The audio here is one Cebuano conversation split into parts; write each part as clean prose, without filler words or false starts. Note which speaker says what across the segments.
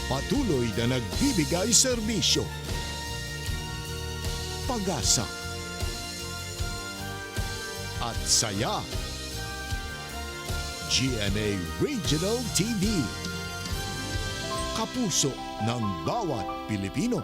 Speaker 1: Patuloy na nagbibigay serbisyo, pag-asa at saya. GMA Regional TV. Kapuso ng bawat Pilipino.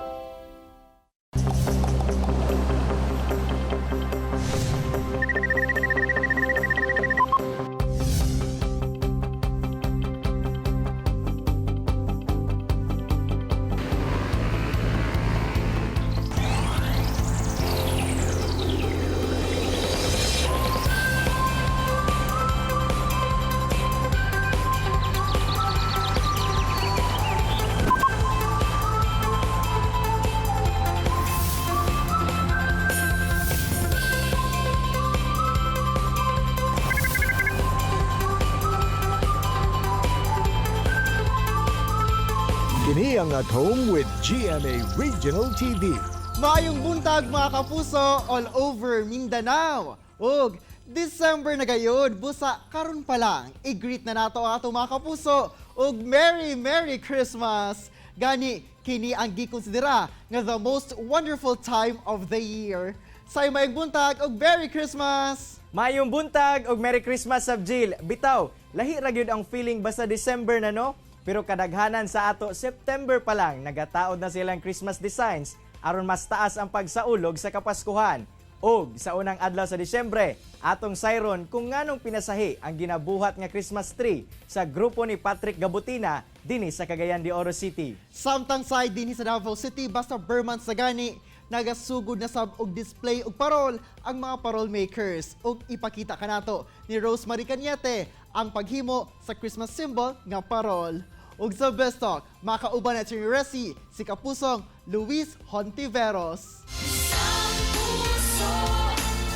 Speaker 1: Kini ang At Home with GMA Regional TV.
Speaker 2: Maayong buntag, mga kapuso all over Mindanao. Ug December na gayud, busa karon pa lang i-greet na nato ang ato mga kapuso ug Merry Merry Christmas. Gani kini ang gikonsidera nga the most wonderful time of the year. Say maayong buntag ug Merry Christmas.
Speaker 3: Maayong buntag ug Merry Christmas, Sabjil. Bitaw, lahi ra gyud ang feeling basta December na, no? Pero kadaghanan sa ato, September pa lang nagataod na silang Christmas designs aron mas taas ang pagsaulog sa Kapaskuhan. Og sa unang adlaw sa Disyembre, atong sayron kung nganong pinasahi ang ginabuhat nga Christmas tree sa grupo ni Patrick Gabutina dinhi sa Cagayan de Oro City.
Speaker 2: Samtang side dinhi sa Davao City, basta Berman sa gani, nagasugod na sab og display og parol ang mga parol makers, ug ipakita kanato ni Rosemary Cañete ang paghimo sa Christmas symbol nga parol. Ug sa Best Talk, makauban na si Resi, si Kapusong Luis Hontiveros.
Speaker 4: Isang puso,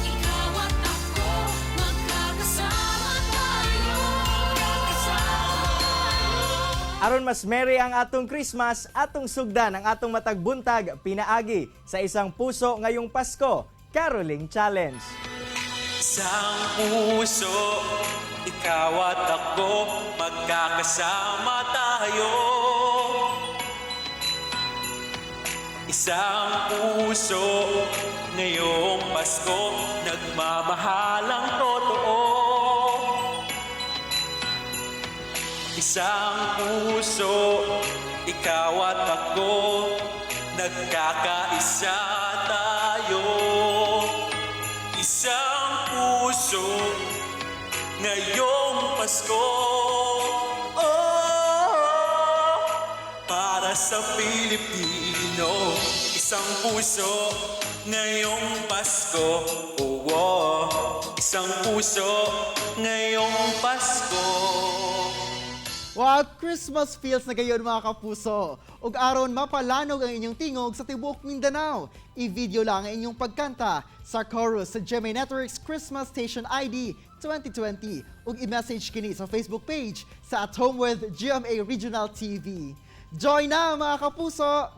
Speaker 4: ikaw at ako, magkakasama tayo.
Speaker 3: Aron mas merry ang atong Christmas, atong sugdan ang atong matag buntag pinaagi sa Isang Puso Ngayong Pasko Caroling Challenge.
Speaker 5: Isang puso, ikaw at ako, magkakasama tayo. Isang puso, ngayong Pasko, nagmamahalang totoo. Isang puso, ikaw at ako, nagkakaisa tayo. Isang puso, ngayong Pasko. Oh, para sa Pilipino, isang puso, ngayong Pasko. Oh, isang puso, ngayong Pasko.
Speaker 2: Wow, Christmas feels na gayon, mga kapuso. Ug aron mapalanog ang inyong tingog sa tibuok Mindanao, i-video lang ang inyong pagkanta sa chorus sa GMA Network's Christmas Station ID 2020 ug i-message kini sa Facebook page sa At Home with GMA Regional TV. Join na, mga kapuso!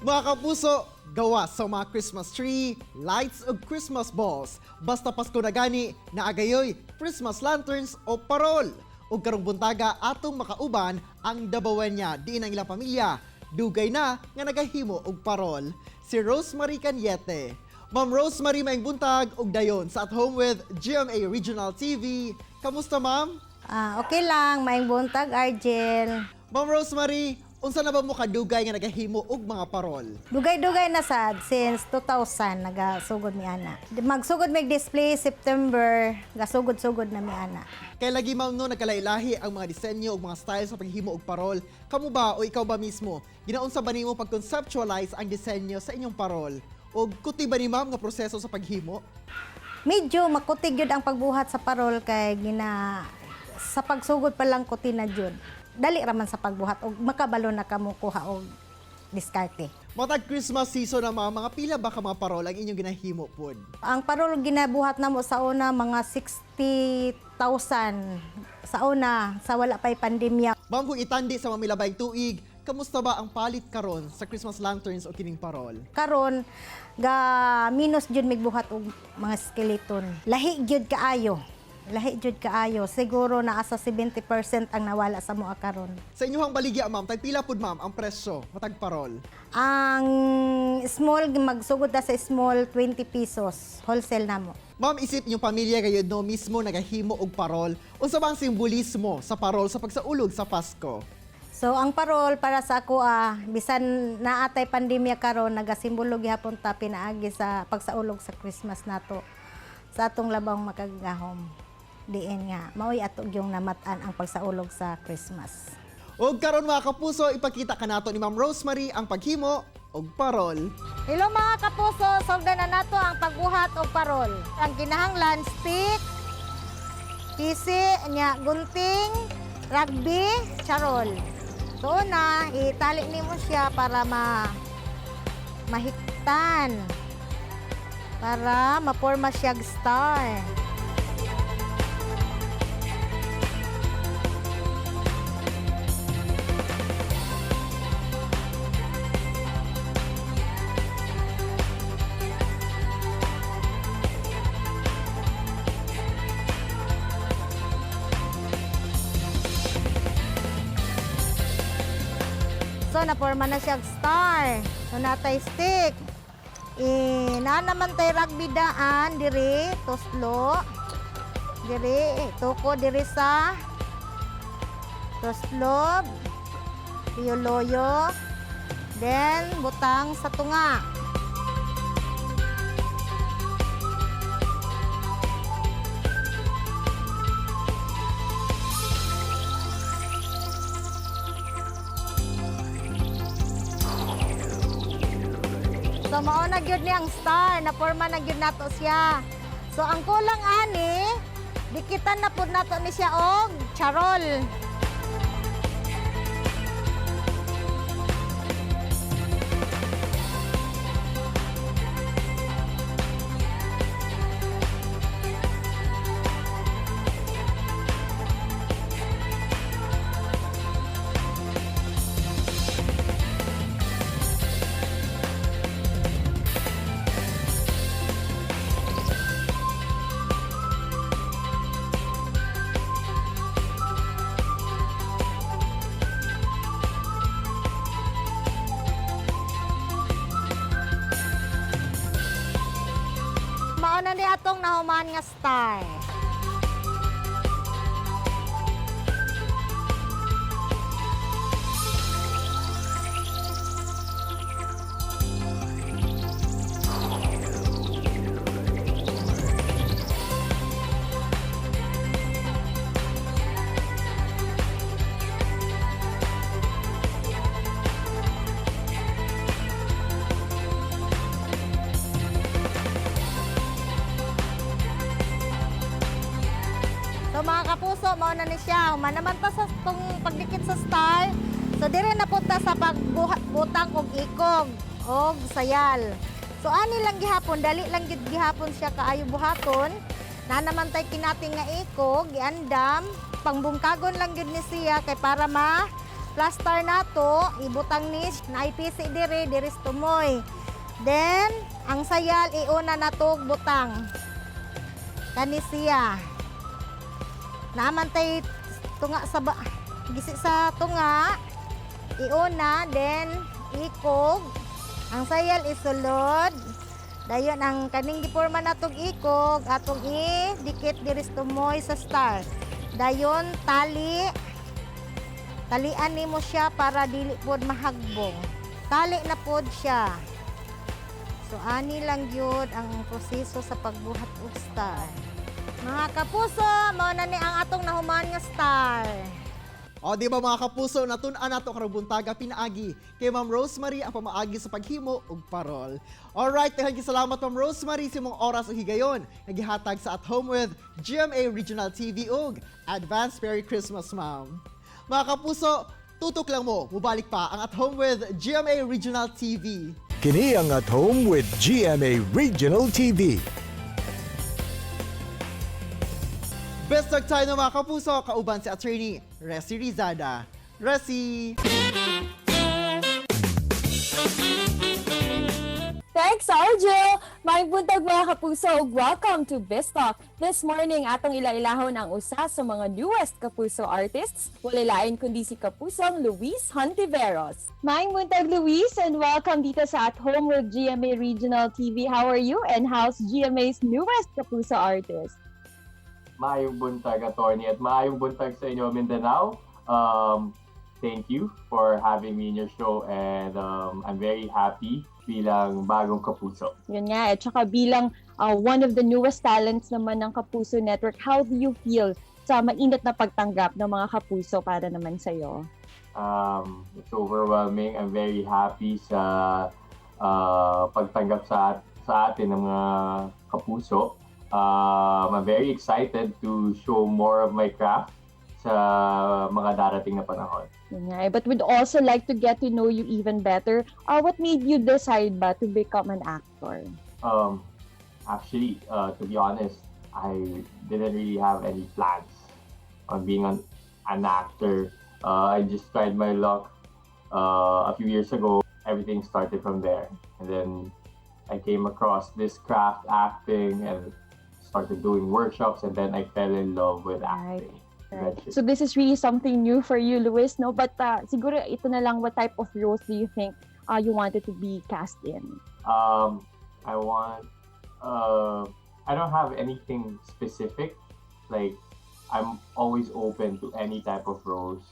Speaker 2: Mga kapuso, gawa sa mga Christmas tree, lights ug Christmas balls. Basta Pasko na gani, naagayoy Christmas lanterns o parol. Ug karong buntaga atong makauban ang Dabawenya diin ang ilang pamilya. Dugay na nga nagahimo og parol. Si Rosemary Cañete. Ma'am Rosemary, maayong buntag ug dayon sa At Home with GMA Regional TV. Kamusta, ma'am?
Speaker 6: Ah, okay lang, maayong buntag, Argel.
Speaker 2: Ma'am Rosemary, unsa na ba mo kadugay nga nagahimo og mga parol?
Speaker 6: Dugay-dugay na sad since 2000 nagasugod mi ana. Magsugod mig display September, gasugod-sugod na mi ana.
Speaker 2: Kay lagi, ma'am, no, nagkalailahi ang mga disenyo ug mga style sa paghimo og parol. Kamo ba o ikaw ba mismo, ginaunsa ba nimo pag-conceptualize ang disenyo sa inyong parol? O kuti ba ni ma'am nga proseso sa paghimo?
Speaker 6: Medyo makutig gyud ang pagbuhat sa parol kay gina sa pagsugod pa lang kuti na jud. Dali ra man sa pagbuhat og makabalo na kamo kuha og diskarte.
Speaker 2: Matag Christmas season na, mga pila ba ka mga parol ang inyong ginahimo pod?
Speaker 6: Ang parol ginabuhat namo sa una mga 60,000 sa una sa wala pa'y pandemya.
Speaker 2: Ma'am, kung itandi sa mamilabayng tuig, kamusta ba ang palit karon sa Christmas lanterns o kining parol?
Speaker 6: Karon ga minus jud migbuhat og mga skeleton. Lahi gyud kaayo. Lahi jud kaayo. Siguro naa sa 70% ang nawala sa mua karon.
Speaker 2: Sa inyong baligya, ma'am, tagpila pud, ma'am, ang presyo matag parol?
Speaker 6: Ang small magsugod ta sa small 20 pesos wholesale namo.
Speaker 2: Ma'am, isip inyong pamilya gayud no mismo nagahimo og parol. Unsa ba ang simbolismo sa parol sa pagsaulog sa Pasko?
Speaker 6: So ang parol para sa ako bisan naatay pandemya karon, nagasimbolo gihapon ta pinaagi sa pagsaulog sa Christmas nato sa atong labang makagagahom. Diin nga maoy ato gyung namat-an ang pagsaulog sa Christmas.
Speaker 2: Og karon, mga kapuso, ipakita kanato ni Ma'am Rosemary ang paghimo og parol.
Speaker 6: Hello mga kapuso, sugdan na nato ang pagbuhat og parol. Ang kinahanglan, stick, pisi, nya gunting, rugby, charol. So una, itali nimo siya para mahiktan. Para maporma siya og star. So, naporma na siya og star. So, natay stick. Eh, naa naman tay rugby daan diri, tuslo. Diri, tuko diri sa tuslo. Piyoloyo. Then, butang sa tunga. So mao na gyud ni ang star, naporma na gyud nato siya. So ang kulang ani, dikitan na pud nato ni siya og charol. Mao na ni atong nahuman nga star. So mga kapuso, mao na ni siya. Human naman ta sa tong pagdikit sa star. So dire na punta sa pagbutang og ikog og sayal. So ani lang gihapon, dali lang gid gihapon siya kaayo buhaton. Na naman tay kinating nga ikog, giandam, pangbungkagon lang gid ni siya kay para ma plaster nato, ibutang ni na ipisi dire, dire sa tumoy. Then, ang sayal iuna nato og butang. Kani siya. Naamantay tunga sa ba, gisi sa tunga, iuna, then ikog. Ang sayal isulod. Dayon ang kaning giporma natong ikog atong i-dikit diri sa tumoy sa star. Dayon tali. Talian nimo siya para dili pod mahagbong. Tali na pod siya. So ani lang gyud ang proseso sa pagbuhat og star. Mga kapuso, mao na ni ang atong nahuman nga star.
Speaker 2: O di ba, mga kapuso, natun-an nato karong buntaga pinaagi kay Ma'am Rosemary ang pamaagi sa paghimo og parol. Alright, daghang salamat, Ma'am Rosemary, sa imong oras ug higayon nga gihatag sa At Home with GMA Regional TV ug advance Merry Christmas, ma'am. Mga kapuso, tutok lang mo, mubalik pa ang At Home with GMA Regional TV.
Speaker 1: Kini ang At Home with GMA Regional TV.
Speaker 2: Best talk tayo ng mga kapuso, kauban si Attorney Resi Rizada. Resi!
Speaker 7: Thanks. Thanks, Arjo! Maayong buntag, mga kapuso, ug welcome to Biztalk. This morning, atong ila-ilahon ang usa sa mga newest Kapuso artists, walay lain kundi si Kapusong Luis Hontiveros. Maayong buntag, Luis, and welcome dito sa At Home with GMA Regional TV. How are you and how's GMA's newest Kapuso artist?
Speaker 8: Maayong buntag, attorney, at maayong buntag sa inyo, Mindanao. Thank you for having me in your show and I'm very happy bilang bagong kapuso.
Speaker 7: Yun nga, at saka bilang one of the newest talents naman ng Kapuso Network, how do you feel sa mainit na pagtanggap ng mga kapuso para naman sa'yo?
Speaker 8: It's overwhelming. I'm very happy sa pagtanggap sa atin ng mga kapuso. I'm very excited to show more of my craft sa mga darating na panahon.
Speaker 7: Yun nga eh. But we'd also like to get to know you even better. What made you decide ba to become an actor?
Speaker 8: Actually, to be honest, I didn't really have any plans on being an actor. I just tried my luck a few years ago. Everything started from there. And then I came across this craft, acting, and started doing workshops. And then I fell in love with acting eventually.
Speaker 7: So this is really something new for you, Luis, no? But siguro ito na lang, what type of roles do you think you wanted to be cast in?
Speaker 8: I don't have anything specific. Like, I'm always open to any type of roles.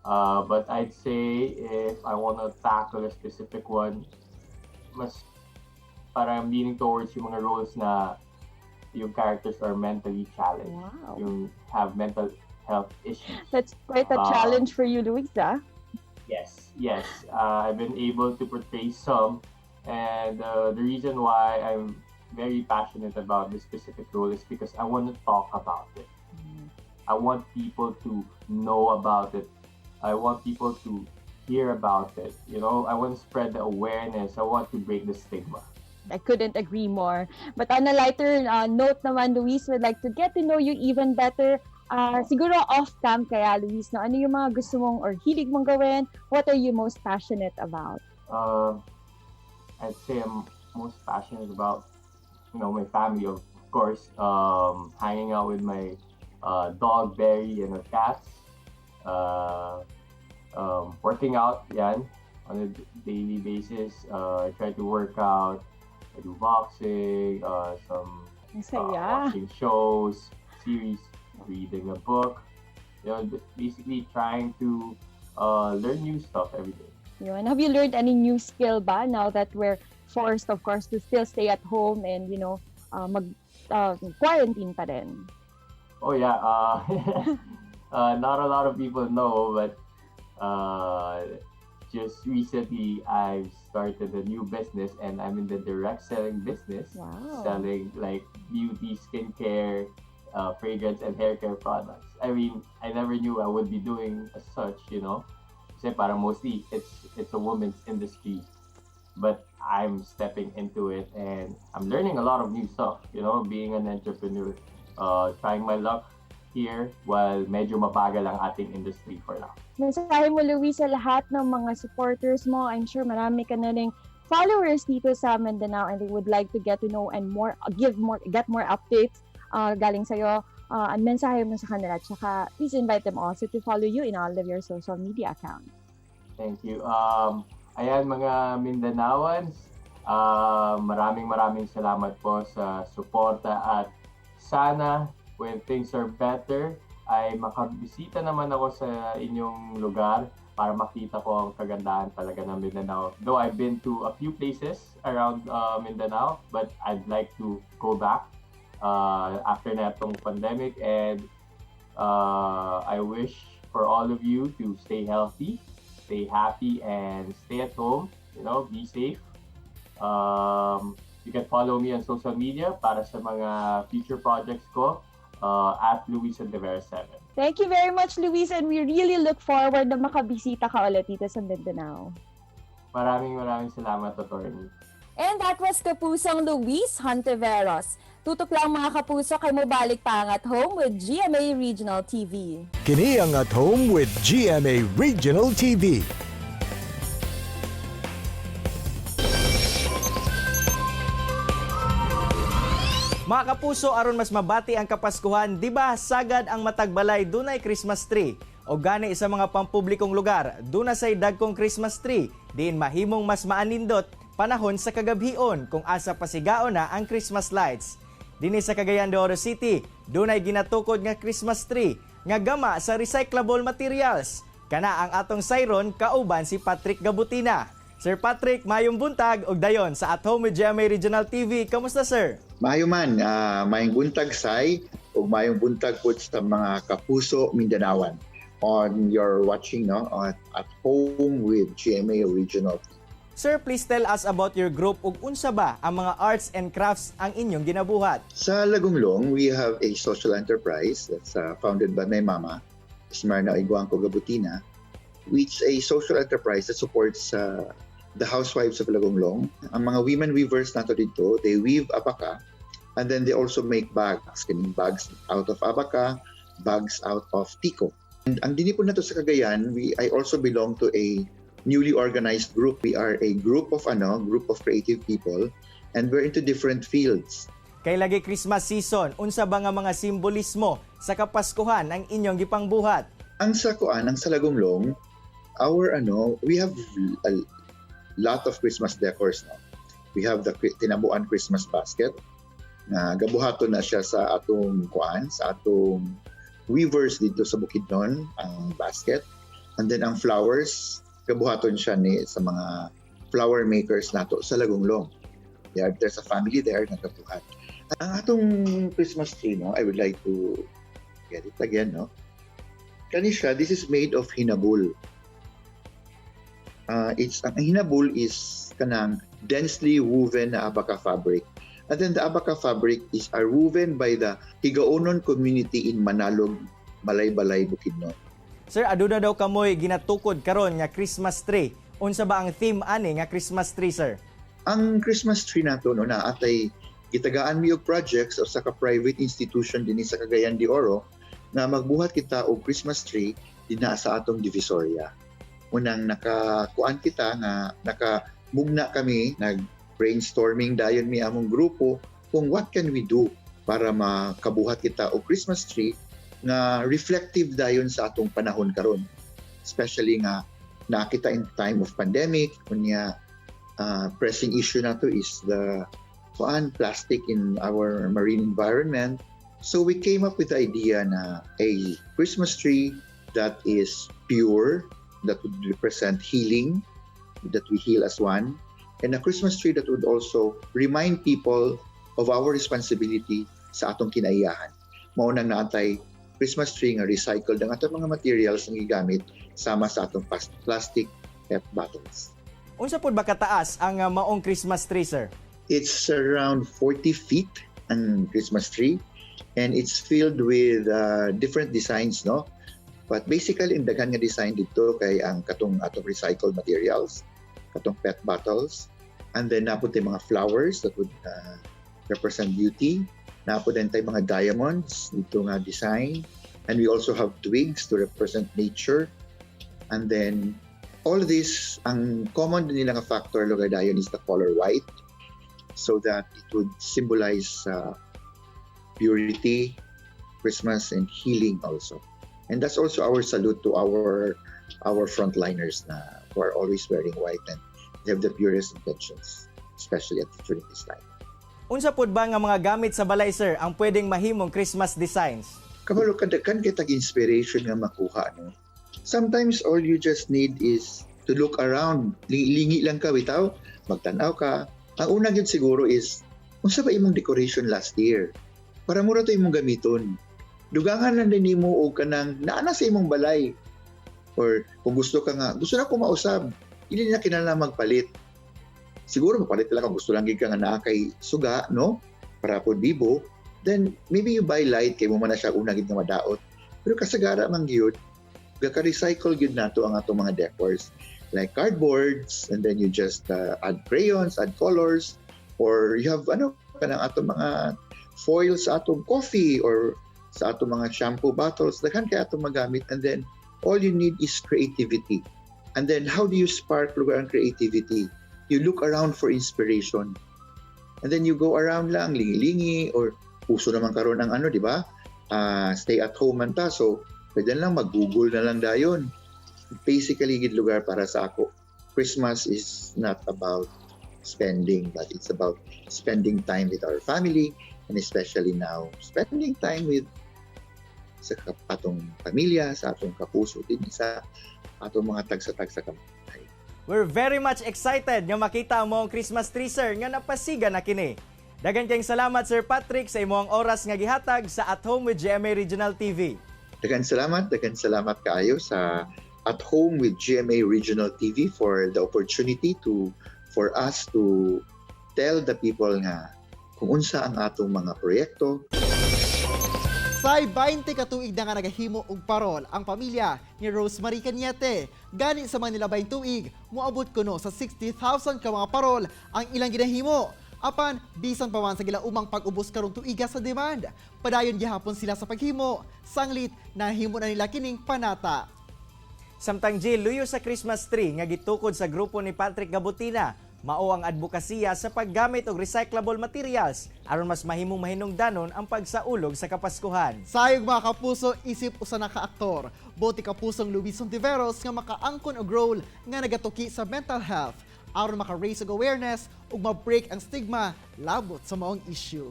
Speaker 8: But I'd say if I want to tackle a specific one, mas parang I'm leaning towards yung mga roles na yung characters are mentally challenged. Yung have mental health issues.
Speaker 7: That's quite a challenge for you, Luis, ah.
Speaker 8: Yes. I've been able to portray some, and the reason why I'm very passionate about this specific role is because I want to talk about it. I want people to know about it. I want people to hear about it. I want to spread the awareness. I want to break the stigma.
Speaker 7: I couldn't agree more. But on a lighter note naman, Luis, would like to get to know you even better. Siguro off-cam kaya, Luis, no? Ano yung mga gusto mong or hilig mong gawin? What are you most passionate about?
Speaker 8: I'd say I'm most passionate about my family, of course. Hanging out with my dog Barry and our cats. Working out, yan, on a daily basis. I try to work out. I do boxing, some
Speaker 7: Ang saya.
Speaker 8: Watching shows, series, reading a book. Basically trying to learn new stuff every day.
Speaker 7: Yun. Have you learned any new skill ba now that we're forced, of course, to still stay at home and mag quarantine pa rin?
Speaker 8: Oh yeah, not a lot of people know, but just recently I've started a new business and I'm in the direct selling business, selling like beauty, skincare, fragrance, and hair care products. I mean, I never knew I would be doing as such. Kasi parang mostly it's a woman's industry. But I'm stepping into it and I'm learning a lot of new stuff, being an entrepreneur, trying my luck here while medyo mabagal ang ating industry for now.
Speaker 7: Mensahe mo, Luis, sa lahat ng mga supporters mo. I'm sure marami ka na ring followers dito sa Mindanao and they would like to get to know and more, give more, get more updates galing sa'yo. Ang mensahe mo sa kanila. Tsaka, please invite them also to follow you in all of your social media accounts.
Speaker 8: Thank you. Ayan, mga Mindanaoans, maraming maraming salamat po sa suporta at sana when things are better ay makabisita naman ako sa inyong lugar para makita ko ang kagandahan talaga ng Mindanao. Though I've been to a few places around Mindanao, but I'd like to go back after na itong pandemic and I wish for all of you to stay healthy, stay happy, and stay at home. Be safe. You can follow me on social media para sa mga future projects ko @LuisHontiveros7.
Speaker 7: Thank you very much, Luis, and we really look forward na makabisita ka ulit dito sa Mindanao.
Speaker 8: Maraming maraming salamat, attorney.
Speaker 7: And that was Kapusong Luis Hontiveros. Tutok lang, mga kapuso, kay mobalik pa ang At Home with GMA Regional TV.
Speaker 1: Kini ang At Home with GMA Regional TV.
Speaker 3: Mga kapuso, aron mas mabati ang Kapaskuhan, di ba sagad ang matag balay dunay Christmas tree? O gani sa mga pampublikong lugar, duna say dagkong Christmas tree, diin mahimong mas maanindot panahon sa kagabhion kung asa pasigaon na ang Christmas lights. Dinhi sa Cagayan de Oro City, dunay ginatukod nga Christmas tree nga gama sa recyclable materials. Kana ang atong sayron kauban si Patrick Gabutina. Sir Patrick, mayong buntag ug dayon sa At Home with GMA Regional TV. Kamusta, sir?
Speaker 9: Maayo man, maayong buntag, Sai, ug maayong buntag po sa mga kapuso Mindanaoan on your watching, no, at Home with GMA Regional.
Speaker 3: Sir, please tell us about your group ug unsa ba ang mga arts and crafts ang inyong ginabuhat.
Speaker 9: Sa Lagonglong, we have a social enterprise that's founded by my mama, Smarna Iguangco Gabutina, which a social enterprise that supports the housewives of Lagonglong. Ang mga women weavers nato dito, they weave abaca and then they also make bags, kining bags out of abaca, bags out of tiko. And ang dinhi po nato sa Cagayan, we I also belong to a newly organized group. We are a group of creative people and we're into different fields.
Speaker 3: Kay lagi Christmas season, unsa ba nga mga simbolismo sa Kapaskuhan ang inyong gipangbuhat?
Speaker 9: Ang sa kuan, ang sa Lagonglong, our ano, we have a lot of Christmas decors now. We have the Tinabuan Christmas basket na gabuhaton na siya sa atong kuan, sa atong weavers dito sa Bukidnon, ang basket. And then ang flowers, gabuhaton siya ni sa mga flower makers nato sa Lagonglong. There's a family there na gabuhat. Ang atong Christmas tree, no, I would like to get it again, no? Kani siya, this is made of hinabul. It's ang hinabul is kanang densely woven na abaca fabric. And then the abaca fabric is are woven by the Higaonon community in Manalog, Malaybalay, Bukidnon.
Speaker 3: Sir, aduna daw kamoy ginatukod karon nga Christmas tree. Unsa ba ang theme ani nga Christmas tree, sir?
Speaker 9: Ang Christmas tree nato, no, na atay gitagaan mi og projects o sa ka private institution dinhi sa Cagayan de Oro nga magbuhat kita og Christmas tree dinha sa atong Divisoria. Unang nakakuan kita nga nakamugna kami, nag brainstorming dayon mi among grupo kung what can we do para makabuhat kita og Christmas tree nga reflective dayon sa atong panahon karon. Especially nga nakita in time of pandemic, unya pressing issue nato is the kuan, plastic in our marine environment. So we came up with the idea na a Christmas tree that is pure, that would represent healing, that we heal as one, and a Christmas tree that would also remind people of our responsibility sa atong kinaiyahan. Mao nang naatay Christmas tree nga recycled ang atong mga materials nga gigamit sama sa atong plastic PET bottles.
Speaker 3: Unsa pud ba kataas ang maong Christmas tree, sir?
Speaker 9: It's around 40 feet ang Christmas tree and it's filled with different designs, no? But basically, ang daghan nga design dito kay ang katong atong recycled materials, katong PET bottles, and then naa pod tay mga flowers that would represent beauty. Naa pod din tay mga diamonds dito nga design, and we also have twigs to represent nature. And then all this, ang common din nila nga factor lugar dayon is the color white, so that it would symbolize purity, Christmas, and healing also. And that's also our salute to our frontliners na who are always wearing white and they have the purest intentions, especially at during this time.
Speaker 3: Unsa pud ba nga mga gamit sa balay, sir, ang pwedeng mahimong Christmas designs?
Speaker 9: Kabalo ka, daghan kitag inspiration nga makuha, no? Sometimes all you just need is to look around. Lingi lang ka bitaw, magtan-aw ka. Ang una gyud siguro is unsa ba imong decoration last year? Para mura to imong gamiton. Dugangan lang din nimo og kanang naa na sa imong balay. Or kung gusto ka nga, gusto na ko mausab, dili na kinahanglan magpalit. Siguro mapalit lang kung gusto lang gid ka nga naa kay suga, no? Para pod bibo, then maybe you buy light kay mo man na siya una gid nga madaot. Pero kasagara man gyud, gaka-recycle gyud nato ang atong mga decors like cardboards, and then you just add crayons, add colors, or you have ano kanang atong mga foil sa atong coffee or sa atong mga shampoo bottles, daghan kay atong magamit, and then all you need is creativity. And then how do you spark lugar ang creativity? You look around for inspiration. And then you go around lang, lingi-lingi, or uso naman karon ang ano, di ba? Ah, stay at home man ta. So, pwede lang mag-Google na lang dayon. Basically, gid lugar para sa ako. Christmas is not about spending, but it's about spending time with our family and especially now, spending time with sa atong pamilya, sa atong kapuso, din sa atong mga tagsa-tagsa kamay.
Speaker 3: We're very much excited nga makita ang among Christmas tree, sir, nga napasiga na kini. Daghan kayong salamat, Sir Patrick, sa imong oras nga gihatag sa At Home with GMA Regional TV.
Speaker 9: Daghan salamat kaayo sa At Home with GMA Regional TV for the opportunity to for us to tell the people nga kung unsa ang atong mga proyekto.
Speaker 2: Say 20 ka tuig na nga nagahimo og parol ang pamilya ni Rosemarie Cañete. Gani sa mga nilabayng tuig, moabot kuno sa 60,000 ka mga parol ang ilang ginahimo. Apan bisan pa man sa gilaumang pag-ubos karong tuiga sa demand, padayon gihapon sila sa paghimo. Sanglit nahimo na nila kining panata.
Speaker 3: Samtang Jill, luyo sa Christmas tree nga gitukod sa grupo ni Patrick Gabutina, mao ang advokasya sa paggamit og recyclable materials aron mas mahimong mahinungdanon ang pagsaulog sa Kapaskuhan.
Speaker 2: Sayog, mga kapuso, isip usa na ka-aktor. Buot ni kapusong Luis Hontiveros nga makaangkon og role nga nagatuki sa mental health aron maka-raise og awareness ug ma-break ang stigma labot sa maong issue.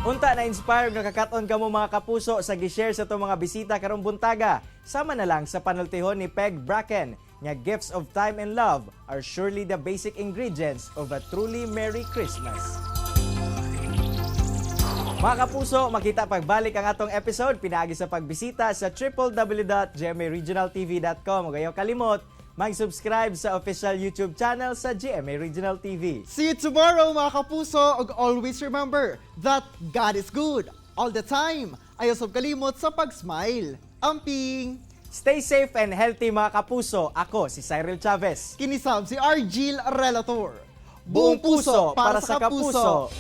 Speaker 3: Unta na inspire nga kakaton kamo, mga kapuso, sa gi-share sa atong mga bisita karong buntaga. Sama na lang sa panultihon ni Peg Bracken nga gifts of time and love are surely the basic ingredients of a truly Merry Christmas. Mga kapuso, makita pagbalik ang atong episode pinaagi sa pagbisita sa www.gmaregionaltv.com. Ug ayaw kalimot mag-subscribe sa official YouTube channel sa GMA Regional TV.
Speaker 2: See you tomorrow, mga kapuso, ug always remember that God is good all the time. Ayaw sab kalimot sa pag-smile. Amping!
Speaker 3: Stay safe and healthy, mga kapuso. Ako si Cyril Chavez.
Speaker 2: Kini sab si Argil Relator.
Speaker 3: Buong puso para sa kapuso.